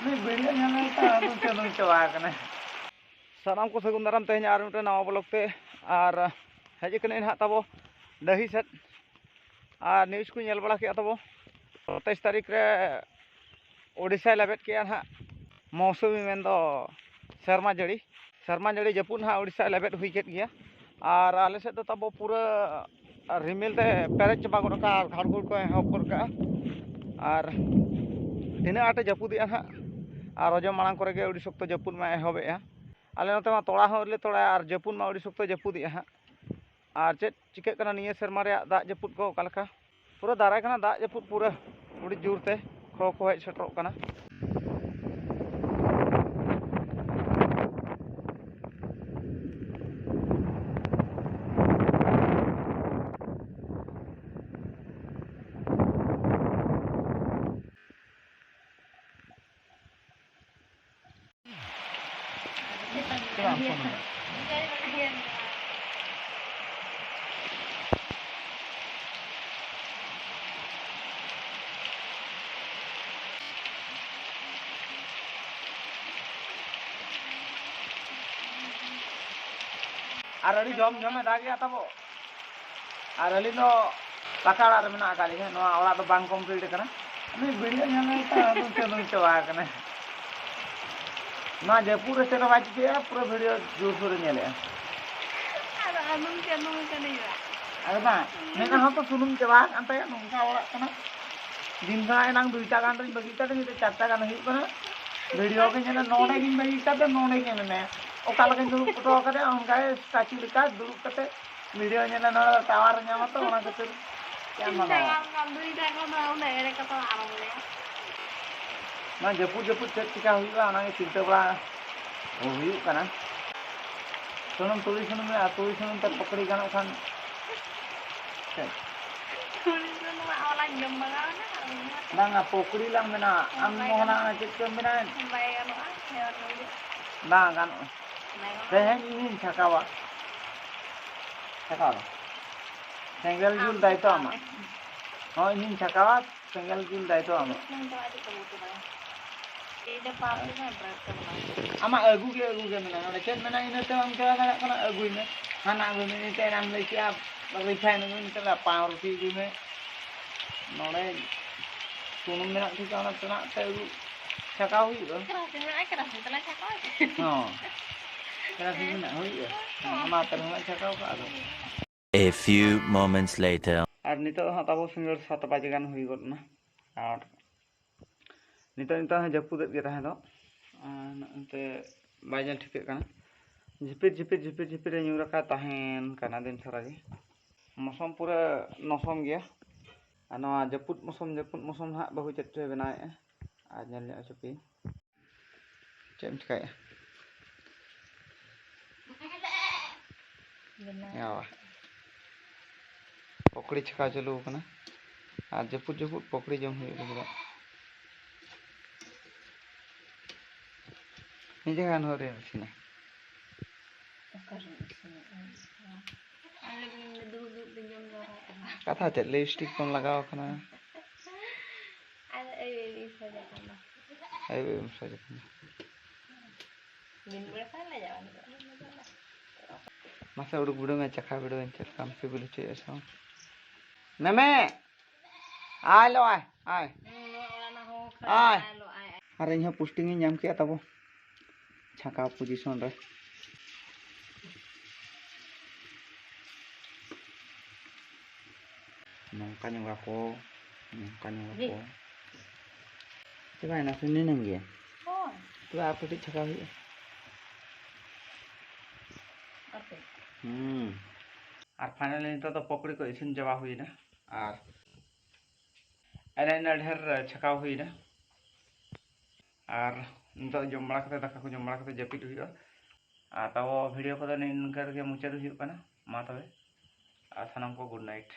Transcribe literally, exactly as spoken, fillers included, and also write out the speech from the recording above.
ᱩᱱᱤ ᱵᱷᱤᱰᱤᱭᱳ ᱧᱮᱞ ᱧᱮᱞ ᱛᱮ ᱟᱫᱚ ᱪᱮᱫ ᱮᱢ ᱪᱟᱵᱟ ᱟᱠᱟᱱᱟ᱾ ᱥᱟᱱᱟᱢ ᱠᱚ ᱥᱟᱹᱜᱩᱱ ᱫᱟᱨᱟᱢ ᱛᱮᱦᱮᱧ ᱟᱨ ᱢᱤᱫᱴᱮᱱ ᱱᱟᱣᱟ ᱵᱞᱚᱜ ᱛᱮ᱾ ᱟᱨ ᱦᱮᱡ ᱟᱠᱟᱱᱟᱹᱧ ᱱᱟᱦᱟᱜ ᱛᱟᱵᱚ ᱰᱟᱹᱦᱤ ᱥᱮᱫ᱾ ᱟᱨ ᱱᱤᱭᱩᱡᱽ ᱠᱚ ᱧᱮᱞ ᱵᱟᱲᱟ ᱠᱮᱜᱼᱟ ᱛᱟᱵᱚ, ᱥᱟᱛᱟᱭᱤᱥ ᱛᱟᱹᱨᱤᱠᱷ ᱨᱮ ᱳᱰᱤᱥᱟᱭ ᱞᱮᱵᱮᱫ ᱠᱮᱜᱼᱟ ᱱᱟᱦᱟᱜ ᱢᱳᱣᱥᱩᱢᱤ, ᱢᱮᱱᱫᱚ ᱥᱮᱨᱢᱟ ᱡᱟᱹᱲᱤ᱾ ᱥᱮᱨᱢᱟ ᱡᱟᱹᱲᱤ ᱡᱟᱹᱯᱩᱫ ᱱᱟᱦᱟᱜ ᱳᱰᱤᱥᱟᱭ ᱞᱮᱵᱮᱫ ᱦᱩᱭ ᱠᱮᱫ ᱜᱮᱭᱟ᱾ ᱟᱨ ᱟᱞᱮ ᱥᱮᱫ ᱫᱚ ᱛᱟᱵᱚ ᱯᱩᱨᱟᱹ ᱨᱤᱢᱤᱞ ᱛᱮ ᱯᱮᱨᱮᱡ ᱪᱟᱵᱟ ᱜᱚᱫ ᱠᱟᱜᱼᱟ ᱟᱨ ᱜᱷᱟᱲᱜᱷᱩᱲ ᱠᱚ ᱮᱦᱚᱵ ᱜᱚᱫ ᱠᱟᱜᱼᱟ᱾ ᱟᱨ ᱛᱤᱱᱟᱹᱜ ᱟᱸᱴᱮ ᱡᱟᱹᱯᱩᱫᱮᱜᱼᱟ ᱱᱟᱦᱟᱜ᱾ ᱟᱨ ᱨᱚᱡᱚ ᱢᱟᱲᱟᱝ ᱠᱚᱨᱮ ᱜᱮ ᱟᱹᱰᱤ ᱥᱚᱠᱛᱚ ᱡᱟᱹᱯᱩᱫ ᱢᱟ ᱮᱦᱚᱵᱮᱜᱼᱟ᱾ ᱟᱞᱮ ᱱᱚᱛᱮ ᱢᱟ ᱛᱚᱲᱟ ᱦᱚᱸ ᱟᱹᱣᱨᱤ ᱞᱮ ᱛᱚᱲᱟᱭᱟ ᱟᱨ ᱡᱟᱹᱯᱩᱫ ᱢᱟ ᱟᱹᱰᱤ ᱥᱚᱠᱛᱚ ᱡᱟᱹᱯᱩᱫᱮᱜᱼᱟ ᱦᱟᱸᱜ᱾ ᱟᱨ ᱪᱮᱫ ᱪᱤᱠᱟᱹᱜ ᱠᱟᱱᱟ ᱱᱤᱭᱟᱹ ᱥᱮᱨᱢᱟ ᱨᱮᱭᱟᱜ ᱫᱟᱜ ᱡᱟᱹᱯᱩᱫ ᱠᱚ ᱚᱠᱟ ᱞᱮᱠᱟ? ᱯᱩᱨᱟᱹ ᱫᱟᱨᱟᱭ ᱠᱟᱱᱟ ᱫᱟᱜ ᱡᱟᱹᱯᱩᱫ, ᱯᱩᱨᱟᱹ ᱟᱹᱰᱤ ᱡᱳᱨ ᱛᱮ ᱠᱷᱚ ᱠᱚ ᱦᱮᱡ ᱥᱮᱴᱮᱨᱚᱜ ᱠᱟᱱᱟ᱾ ᱟᱨ ᱟᱹᱰᱤ ᱡᱷᱚᱢ ᱡᱷᱚᱢᱮ ᱫᱟᱜᱮᱜᱼᱟ ᱛᱟᱵᱚ᱾ ᱟᱨ ᱟᱹᱞᱤᱧ ᱫᱚ ᱯᱟᱠᱟ ᱚᱲᱟᱜ ᱨᱮ ᱢᱮᱱᱟᱜ ᱟᱠᱟᱫ ᱞᱤᱧᱟ, ᱱᱚᱣᱟ ᱚᱲᱟᱜ ᱫᱚ ᱵᱟᱝ ᱠᱚᱢᱯᱞᱤᱴ ᱟᱠᱟᱱᱟ᱾ ᱩᱱᱤ ᱵᱷᱤᱰᱤᱭᱳ ᱧᱮᱞ ᱧᱮᱞ ᱛᱮ ᱟᱫᱚ ᱪᱮᱫ ᱦᱩᱭ ᱪᱟᱵᱟ ᱟᱠᱟᱱᱟ᱾ ᱱᱚᱣᱟ ᱡᱟᱹᱯᱩᱫ ᱨᱮ ᱪᱮᱫ ᱦᱚᱸ ᱵᱟᱭ ᱪᱤᱠᱟᱹᱭᱟ, ᱯᱩᱨᱟᱹ ᱵᱷᱤᱰᱤᱭᱳ ᱡᱳᱨᱥᱳᱨ ᱮ ᱧᱮᱞᱮᱜᱼᱟ᱾ ᱟᱫᱚ ᱟᱞᱚᱢ ᱪᱟᱹᱞᱩ ᱟᱠᱟᱫᱟ ᱭᱟ᱾ ᱟᱫᱚ ᱵᱟᱝ, ᱢᱮᱫᱦᱟ ᱦᱚᱸᱛᱚ ᱥᱩᱱᱩᱢ ᱪᱟᱵᱟ ᱟᱠᱟᱱ ᱛᱟᱭᱟ, ᱱᱚᱝᱠᱟ ᱚᱲᱟᱜ ᱠᱟᱱᱟ᱾ ᱫᱤᱱ ᱫᱚ ᱮᱱᱟᱝ ᱫᱩᱭᱴᱟ ᱜᱟᱱ ᱨᱤᱧ ᱵᱟᱹᱜᱤ ᱠᱟᱫᱟ, ᱱᱤᱛᱚᱜ ᱪᱟᱨᱴᱟ ᱜᱟᱱ ᱦᱩᱭᱩᱜ ᱠᱟᱱᱟ᱾ ᱵᱷᱤᱰᱤᱭᱳ ᱜᱮ ᱧᱮᱞᱟ, ᱱᱚᱰᱮ ᱜᱤᱧ ᱵᱟᱹᱜᱤ ᱠᱟᱫᱟ, ᱱᱚᱰᱮ ᱜᱮ ᱢᱮᱱᱟᱭᱟ᱾ ᱚᱠᱟ ᱞᱮᱠᱟᱧ ᱫᱩᱲᱩᱵ ᱯᱷᱳᱴᱳ ᱟᱠᱟᱫᱟ, ᱚᱱᱠᱟ ᱜᱮ ᱥᱴᱟᱪᱩ ᱞᱮᱠᱟ ᱫᱩᱲᱩᱵ ᱠᱟᱛᱮ ᱵᱷᱤᱰᱤᱭᱳ ᱧᱮᱞᱟ, ᱱᱚᱰᱮ ᱫᱚ ᱴᱟᱣᱟᱨ ᱮ ᱧᱟᱢᱟ ᱛᱚ, ᱚᱱᱟ ᱠᱷᱟᱹᱛᱤᱨ ᱪᱮᱫ ᱮᱢ ᱢᱟᱱᱟᱣᱟ? ᱱᱚᱣᱟ ᱡᱟᱹᱯᱩᱫ ᱡᱟᱹᱯᱩᱫ ᱪᱮᱫ ᱪᱤᱠᱟ ᱦᱩᱭᱩᱜᱼᱟ, ᱚᱱᱟᱜᱮ ᱪᱤᱱᱛᱟᱹ ᱵᱟᱲᱟ ᱦᱩᱭᱩᱜ ᱠᱟᱱᱟ᱾ ᱥᱩᱱᱩᱢ, ᱛᱩᱲᱤ ᱥᱩᱱᱩᱢ ᱨᱮ, ᱟᱨ ᱛᱩᱲᱤ ᱥᱩᱱᱩᱢ ᱛᱮ ᱯᱚᱠᱚᱲᱤ ᱜᱟᱱᱚᱜ ᱠᱷᱟᱱ᱾ ᱪᱮᱫ? ᱛᱩᱲᱤ ᱥᱩᱱᱩᱢ ᱢᱟ ᱚᱱᱟᱧ ᱡᱚᱢ ᱵᱷᱟᱜᱟᱣ ᱮᱱᱟ, ᱟᱨ ᱚᱱᱟ ᱵᱟᱝᱟ, ᱯᱚᱠᱚᱲᱤ ᱞᱟᱝ ᱵᱮᱱᱟᱣᱟ᱾ ᱟᱢ ᱵᱟᱭ ᱢᱚᱦᱚᱱᱟ ᱜᱟᱱᱚᱜᱼᱟ᱾ ᱚᱱᱟ ᱪᱮᱫ ᱪᱚᱢ ᱵᱮᱱᱟᱣᱮᱫ? ᱵᱟᱭ ᱜᱟᱱᱚᱜᱼᱟ, ᱦᱮᱣᱟ ᱠᱚ ᱦᱩᱭᱩᱜᱼᱟ᱾ ᱵᱟᱝ ᱜᱟᱱᱚᱜᱼᱟ᱾ ᱵᱟᱭ ᱜᱟᱱᱚᱜᱼᱟ᱾ ᱛᱮᱦᱮᱧ ᱤᱧᱤᱧ ᱪᱷᱟᱠᱟᱣᱟ᱾ ᱪᱷᱟᱠᱟᱣ ᱫᱚ᱾ ᱥᱮᱸᱜᱮᱞ ᱡᱩᱞ ᱟᱢ ᱫᱟᱭᱤᱛᱛᱚ ᱪᱷᱟᱠᱟᱣ ᱟᱢᱟᱜ᱾ ᱢᱮ᱾ ᱦᱚᱸ, ᱤᱧᱤᱧ ᱪᱷᱟᱠᱟᱣᱟ, ᱥᱮᱸᱜᱮᱞ ᱡᱩᱞ ᱫᱟᱭᱤᱛᱛᱚ ᱟᱢᱟᱜ᱾ ᱤᱥᱤᱱ ᱫᱚ ᱟᱹᱰᱤ ᱠᱚᱢ ᱩᱛᱩ ᱵᱟᱲᱟᱭᱟ᱾ ᱟᱢᱟᱜ ᱟᱹᱜᱩ ᱜᱮ ᱟᱹᱜᱩ ᱜᱮ ᱢᱮᱱᱟᱜᱼᱟ᱾ ᱱᱚᱰᱮ ᱪᱮᱫ ᱢᱮᱱᱟᱜᱼᱟ ᱤᱱᱟᱹ ᱛᱮ ᱵᱟᱢ ᱪᱟᱞᱟᱣ ᱫᱟᱲᱮᱭᱟᱜ ᱠᱟᱱᱟ? ᱟᱹᱜᱩᱭ ᱢᱮ, ᱦᱟᱱᱟ ᱟᱹᱜᱩᱭ ᱢᱮ, ᱤᱱᱟᱹ ᱛᱮ ᱮᱱᱟᱝ ᱞᱟᱹᱭ ᱠᱮᱜᱼᱟ ᱨᱤᱯᱷᱟᱭᱤᱱ ᱟᱹᱜᱩᱭ ᱢᱮ, ᱪᱟᱞᱟᱜ ᱯᱟᱣᱨᱩᱴᱤ ᱟᱹᱜᱩᱭ ᱢᱮ᱾ ᱱᱚᱰᱮ ᱥᱩᱱᱩᱢ ᱢᱮᱱᱟᱜ ᱴᱷᱤᱠᱟ, ᱚᱱᱟ ᱛᱮᱱᱟᱜ ᱛᱮ ᱟᱹᱜᱩ ᱪᱷᱟᱠᱟᱣ ᱦᱩᱭᱩᱜᱼᱟ᱾ ᱠᱮᱨᱟᱥᱤᱱ ᱢᱮᱱᱟᱜᱼᱟ, ᱠᱮᱨᱟᱥᱤᱱ ᱛᱮᱞᱟᱝ ᱪᱷᱟᱠᱟᱣᱟ᱾ ᱦᱚᱸ, ᱠᱮᱨᱟᱥᱤᱱ ᱢᱮᱱᱟᱜ ᱦᱩᱭᱩᱜᱼᱟ᱾ ᱦᱚᱸ, ᱚᱱᱟ ᱛᱮ ᱨᱮᱦᱚᱸ ᱞᱟᱝ ᱪᱷᱟᱠᱟᱣ ᱠᱟᱜᱼᱟ ᱟᱫᱚ᱾ A few moments later. ᱟᱨ ᱱᱤᱛᱚᱜ ᱫᱚ ᱦᱟᱸᱜ ᱛᱟᱵᱚ ᱥᱤᱸᱜᱟᱹᱲ ᱥᱟᱛ ᱵᱟᱡᱮ ᱜᱟᱱ ᱦᱩᱭ ᱜᱚᱫ ᱮᱱᱟ᱾ ᱟᱨ ᱱᱤᱛᱚᱜ, ᱱᱤᱛᱚᱜ ᱦᱚᱸ ᱡᱟᱹᱯᱩᱫᱮᱫ ᱜᱮ ᱛᱟᱦᱮᱸ ᱫᱚ, ᱟᱨ ᱱᱚᱜᱼᱚᱭ ᱵᱟᱭ ᱧᱮᱞ ᱴᱷᱤᱠᱟᱹᱜ ᱠᱟᱱᱟ᱾ ᱡᱷᱤᱯᱤᱨ, ᱡᱷᱤᱯᱤᱨ, ᱡᱷᱤᱯᱤᱨ, ᱡᱷᱤᱯᱤᱨ ᱮ ᱧᱩᱨ ᱟᱠᱟᱫ ᱛᱟᱦᱮᱱ ᱠᱟᱱᱟ ᱫᱤᱱ ᱥᱟᱨᱟ ᱜᱮ᱾ ᱢᱚᱥᱚᱢ ᱯᱩᱨᱟᱹ ᱱᱚᱥᱚᱢ ᱜᱮᱭᱟ᱾ ᱟᱨ ᱱᱚᱣᱟ ᱡᱟᱹᱯᱩᱫ ᱢᱚᱥᱚᱢ, ᱡᱟᱹᱯᱩᱫ ᱢᱚᱥᱚᱢ ᱱᱟᱦᱟᱜ ᱵᱟᱹᱦᱩ ᱪᱮᱫ ᱪᱚᱭ ᱵᱮᱱᱟᱣᱮᱫᱼᱟ᱾ ᱟᱨ ᱧᱮᱞ ᱧᱚᱜ ᱦᱚᱪᱚ ᱯᱮᱭᱟᱹᱧ᱾ ᱪᱮᱫ ᱮᱢ ᱪᱤᱠᱟᱹᱭᱮᱫᱼᱟ? ᱵᱮᱱᱟᱣ᱾ ᱮ ᱵᱟᱵᱟ᱾ ᱯᱚᱠᱚᱲᱤ ᱪᱷᱟᱠᱟᱣ ᱪᱟᱹᱞᱩ ᱟᱠᱟᱱᱟ᱾ ᱟᱨ ᱡᱟᱹᱯᱩᱫ ᱡᱟᱹᱯᱩᱫ ᱯᱚᱠᱚᱲᱤ ᱡᱚᱢ ᱦᱩᱭᱩᱜ ᱞᱟᱹᱜᱤᱫ᱾ ᱱᱤᱡᱮ ᱜᱟᱱ ᱦᱚᱸ ᱨᱮ ᱤᱥᱤᱱᱟ᱾ ᱚᱠᱟᱨᱮᱢ ᱤᱥᱤᱱᱟ? ᱟᱞᱮ ᱫᱚ ᱫᱩᱲᱩᱵ ᱫᱩᱲᱩᱵ ᱞᱮ ᱡᱚᱢ ᱡᱟᱣᱨᱟᱭᱮᱫᱼᱟ᱾ ᱠᱟᱛᱷᱟ ᱪᱮᱫ, ᱞᱤᱯᱥᱴᱤᱠ ᱠᱚᱢ ᱞᱟᱜᱟᱣ ᱠᱟᱱᱟ? ᱟᱫᱚ ᱟᱹᱭᱩᱵ ᱟᱹᱭᱩᱵ ᱤᱧ ᱥᱟᱡᱟᱜ ᱠᱟᱱᱟ᱾ ᱟᱹᱭᱩᱵ ᱟᱹᱭᱩᱵ ᱮᱢ ᱥᱟᱡᱟᱜ ᱠᱟᱱᱟ᱾ ᱫᱤᱱ ᱵᱮᱲᱟ ᱠᱷᱟᱱ ᱞᱟᱡᱟᱜ ᱵᱟᱹᱱᱩᱜᱼᱟ᱾ ᱢᱟᱥᱮ ᱩᱰᱩᱠ ᱵᱤᱰᱟᱹᱣ ᱢᱮ, ᱪᱟᱠᱷᱟ ᱵᱤᱰᱟᱹᱣ ᱢᱮ, ᱪᱮᱫ ᱞᱮᱠᱟᱢ ᱥᱤᱵᱤᱞ ᱦᱚᱪᱚᱭᱮᱫᱼᱟ ᱥᱮ ᱵᱟᱝ? ᱢᱮᱢᱮ! ᱟᱭ ᱞᱚ ᱟᱭ, ᱟᱭ᱾ ᱦᱩᱸ, ᱱᱚᱣᱟ ᱚᱲᱟᱜ ᱨᱮᱱᱟᱜ ᱦᱚᱸ ᱟᱭ᱾ ᱠᱷᱟᱱ ᱟᱭ ᱞᱚ ᱟᱭ, ᱟᱭ᱾ ᱟᱨ ᱤᱧ ᱦᱚᱸ posting ᱤᱧ ᱧᱟᱢ ᱠᱮᱜᱼᱟ ᱛᱟᱵᱚ᱾ ᱪᱷᱟᱸᱠᱟᱣ position ᱨᱮ᱾ ᱱᱚᱝᱠᱟ ᱧᱚᱜᱟ ᱠᱚ, ᱱᱚᱝᱠᱟ ᱧᱚᱜᱟ ᱠᱚ᱾ ᱪᱮᱫ ᱵᱟᱝ, ᱱᱟᱥᱮ ᱱᱤᱱᱟᱹᱝ ᱜᱮ᱾ ᱦᱳᱭ᱾ ᱛᱚᱵᱮ ᱟᱨ ᱠᱟᱹᱴᱤᱡ ᱪᱷᱟᱸᱠᱟᱣ ᱦᱩᱭᱩᱜᱼᱟ᱾ ᱟᱨ ᱠᱟᱹᱴᱤᱡ᱾ ᱦᱩᱸ᱾ ᱟᱨ finally ᱱᱤᱛᱚᱜ ᱫᱚ ᱯᱚᱠᱚᱲᱤ ᱠᱚ ᱤᱥᱤᱱ ᱪᱟᱵᱟ ᱦᱩᱭᱱᱟ᱾ ᱟᱨ ᱟᱭᱢᱟ, ᱟᱭᱢᱟ ᱰᱷᱮᱨ ᱪᱷᱟᱸᱠᱟᱣ ᱦᱩᱭᱱᱟ᱾ ᱟᱨ ᱱᱤᱛᱚᱜ ᱡᱚᱢ ᱵᱟᱲᱟ ᱠᱟᱛᱮ, ᱫᱟᱠᱟ ᱠᱚ ᱡᱚᱢ ᱵᱟᱲᱟ ᱠᱟᱛᱮ ᱡᱟᱹᱯᱤᱫ ᱦᱩᱭᱩᱜᱼᱟ᱾ ᱟᱨ ᱛᱟᱵᱚ video ᱠᱚᱫᱚ ᱱᱤᱝᱠᱟᱹ ᱨᱮᱜᱮ ᱢᱩᱪᱟᱹᱫ ᱦᱩᱭᱩᱜ ᱠᱟᱱᱟ᱾ ᱢᱟ ᱛᱚᱵᱮ, ᱟᱨ ᱥᱟᱱᱟᱢ ᱠᱚ good night᱾